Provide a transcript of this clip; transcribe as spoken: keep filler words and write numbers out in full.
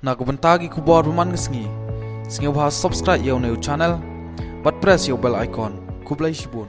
Na ka bynta ki khubor ba man ka sngi, sngewbha subscribe ïa u new channel bad press ïa u bell icon. Khublei shibun.